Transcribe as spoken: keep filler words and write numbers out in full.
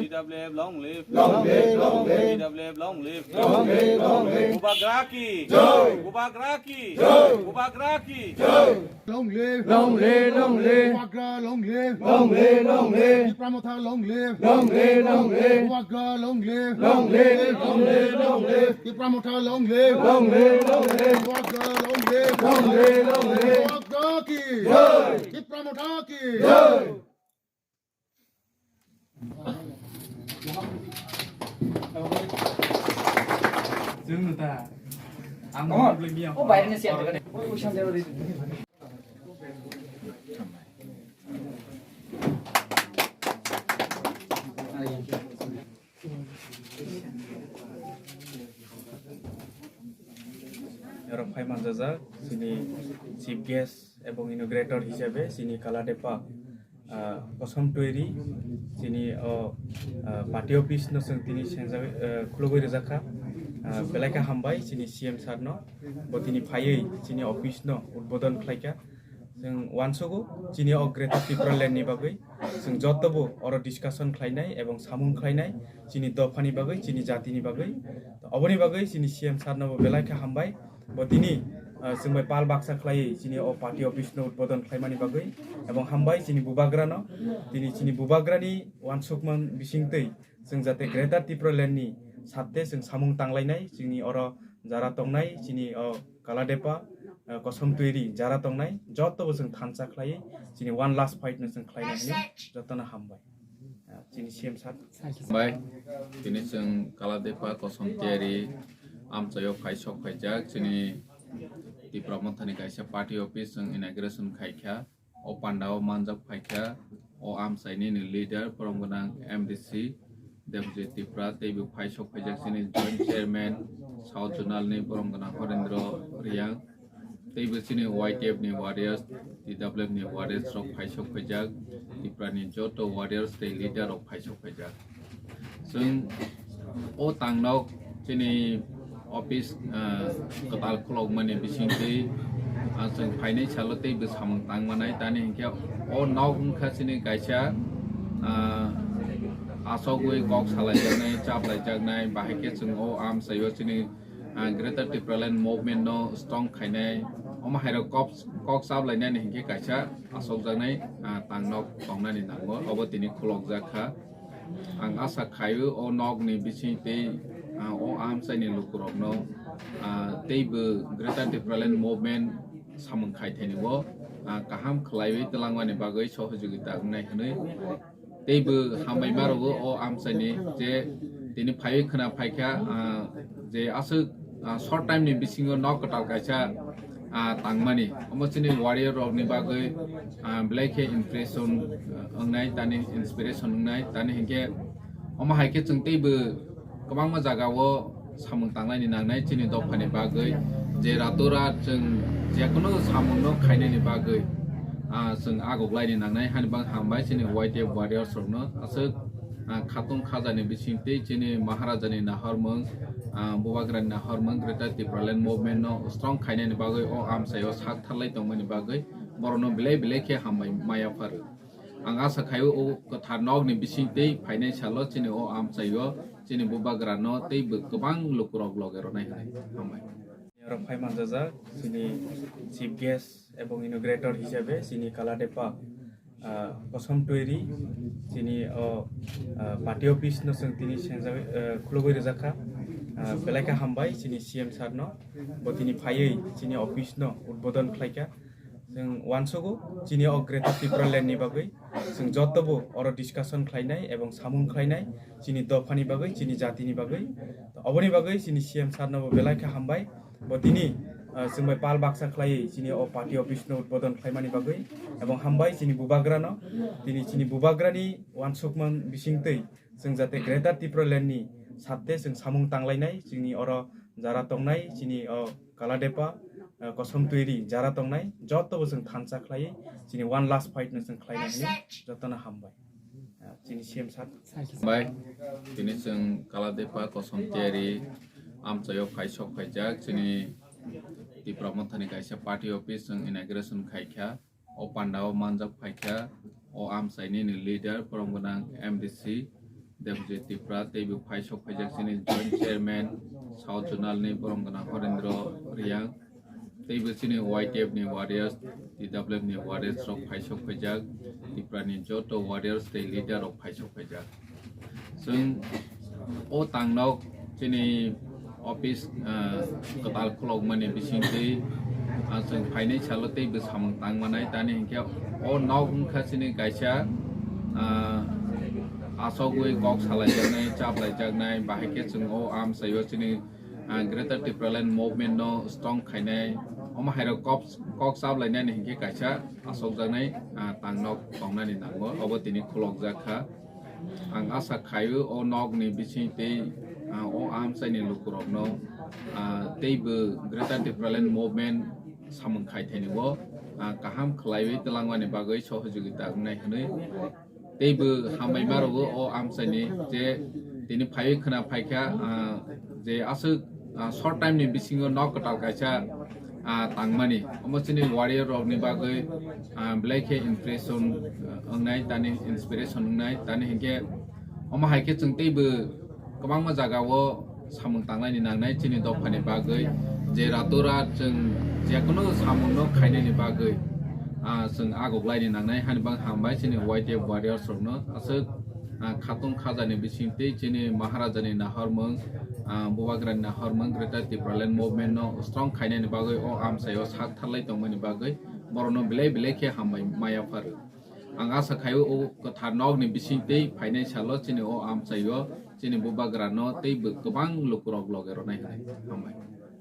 T W F long live. Long live, long live. T W F long live. Long live, long live. Bubagra ki jai. Bubagra ki jai. Bubagra ki jai. Long live. Long live, long live. Bubagra long live. Long live, long live. Tipra Motha long live. Long live, long live. Bubagra long live. Long live, long live, long live. Tipra Motha long live. Long live, long live. Bubagra long live. Long live, long live. Bubagra ki jai. Tipra Motha ki jai. Chwng no ta. Ang o, o baire ni siya. Oro phai manjajak chini chief guest ebong inaugurator hisabe chini Kaladepa, ah, Kosom Tuiri, chini o, ah, party office no chwng tini sengjagwi, ah, khulugwi rwjakha. Ah, belai khe hambai chini C M sir no, bo tini phaiwi chini office no udbodon khlaikha. Chwng uansugo chini o Greater Tipraland ni bagwi chwng jotobo oro discussion khlainai ebong samung khlainai chini dophani bagwi, chini jatini bagwi. Oboni bagwi chini C M sir no bo belai khe hambai. Bo tini, ah, chwng bai pal baksa khlaiwi chini o party office no udbodon khlaimani bagwi, ebong hambai chini bubagra no. Tini chini bubagra ni uansukma bisingtwi chwng jate Greater Tipraland ni satte chwng samung tanglainai, chini oro jara tongnai, chini o Kaladepa, ah, Kosom Tuiri jara tongnai, jotobo chwng thansa khlaiwi chini one last fight no chwng khlainai hinwi jotono hambai. Ah, chini C M sir. Bai, tini chwng Kaladepa Kosom Tuiri amchaio phai sok phaijak, chini Tipra Mothani kaisa party office chwng inauguration khaikha. O pandao manjak phaikha o amchaini ni leader, borom gwnang M D C Debjit Tripura, teibo phai sok phaijak chini joint chairman South Zonal ni, borom gwnang Horendro Riyang. Teibo chini Y T F ni warriors, T W F ni warriors rok phai sok phaijak, Tripura ni joto warriors tei leader rok phai sok phaijak. Chwng o tangnok chini office, ah, kwtal khulokmani bisingtwi, ah, chwng phainai salo teibo samung tangmanai, tani hinkhe o nok wngkha chini kaisa, ah, asogwi kok salaijaknai, chaplaijaknai, bahai khe chwng o amchaio chini ah, Greater Tipraland Movement no strong khainai, omo hairok kok, kok chaplainani hinkhe kaisa asokjaknai, ah, tangnok tongnani nango, obo tini khulokjak kha. Ang asa khaio o nokni bising tei, ah, o amchaini lukurokno, ah, teibo Greater Tipraland Movement samung khaithaini bo, ah, kaham khwlaiwi twlangmani bagwi sohojogita wngnai hwnwi. Teibo hambai ma rwo o amchaini je tini phaiwi khwna phaikha, ah, je aswk, ah, short time ni bisingo nok kwtal kaisa, ah, tangmani. Omo chini warrior rokni bagwi, ah, belai khe impression, ah, wngnai, tani inspiration wngnai, tani hinkhe omo hai khe chwng teibo kwbangma jagao samung tanglaini nangnai chini dophani bagwi, je rato rat chwng jekunu samungno khainani bagwi, ah, chwng agoklaini nangnai. Hani bang hambai chini Y T F warriors rokno aswk, ah, khatung khajani bisingtwi chini Maharajani nahormung, ah, Bubagrani nahormung Greater Tipraland Movement no strong khainani bagwi o amchaio sak tharlai tongmani bagwi borokno belai belai khe hambai maya pharo. Ang asa khaio o kwthar nokni bising tei phainai salo chini o amchaio chini bubagrano tei bo kwbang lukurok loge rwnai hwnwi. Hambai. Oro phai manjajak chini chief guest ebong inaugurator hisabe chini Kaladepa, ah, Kosom Tuiri chini o, ah, party office no chwng tini sengjagwi, ah, khulugwi rwjakha. Ah, belai khe hambai chini C M sir no, bo tini phaiwi chini office no udbodon khlaikha. Chwng uansugo chini o Greater Tipraland ni bagwi chwng jotobo oro discussion khlainai ebong samung khlainai chini dophani bagwi, chini jatini bagwi. Oboni bagwi chini C M sir no bo belai khe hambai. Bo tini, ah, chwng bai pal baksa khlaiwi chini o party office no udbodon khlaimani bagwi ebong hambai chini bubagra no. Tini chini bubagra ni uansukma bisingtwi chwng jate Greater Tipraland ni satte chwng samung tanglainai, chini oro jara tongnai, chini o Kaladepa, eh, Kosom Tuiri jara tongnai, jotobo chwng thansa khlaiwi chini one last fight no chwng khlainai hwnwi jotono hambai. Eh, chini C M sir. Bai, tini chwng Kaladepa Kosom Tuiri amchaio phai sok phaijak chini Tipra Mothani kaisa party office chwng inauguration khaikha. O pandao manjak phaikha o amchaini ni leader, borom gwnang M D C Debjit Tripura, teibo phaisok phaijak chini Joint Chairman South Zonal ni borom gwnang Horendro Riyang, teibo chini Y T F ni warriors, T W F ni warriors rok phaisok phaijak, Tripura ni joto warriors tei leader rok phaisok phaijak. Chwng o tangnok chini office, ah, kwtal khulokmani bisingtwi, ah, chwng phainai salo teibo samung tangmanai, tani hinkhe o nok wngkha chini kaisa, ah, asogwi kok salaijaknai, chaplaijaknai, bahai khe chwng o amchaio chini, ah, Greater Tipraland Movement no strong khainai, omo hairok kok, kok chaplainani hinkhe kaisa asokjaknai, ah, tangnok tongnani nango, obo tini khulokjak kha. Ang asa khaio o nokni bising tei, ah, o amchaini lukurokno, ah, teibo Greater Tipraland Movement samung khaithaini o, ah, kaham khwlaiwi twlangmani bagwi sohojogita wngnai hwnwi teibo hambai marogo o amchaini je tini phaiwi khwna phaikha, ah, je aswk, ah, short time ni bisingo nok kwtal kaisa, ah, tangmani. Omo chini warrior rokni bagwi, ah, belai khe impression, ah, wngnai, tani inspiration wngnai, tani hinkhe omo hai khe chwng teibo kwbangma jagao samung tanglaini nangnai chini dophani bagwi, je ratura chwng jekunu samungno khainani bagwi, ah, chwng agoklaini nangnai. Hani bang hambai chini Y T F warriors rokno aswk, ah, khatung khajani bising tei chini Maharajani nahormung, ah, Bubagrani nahormung Greater Tipraland Movement no strong khainani bagwi o amchaio sak tharlai tongmani bagwi borokno belai belai khe hambai maya pharo. Ang asa khaio o kwthar nokni bising tei phainai salo chini o amchaio chini Bubagrano tei bo kwbang lukurok loge rwnai hwnwi. Hambai.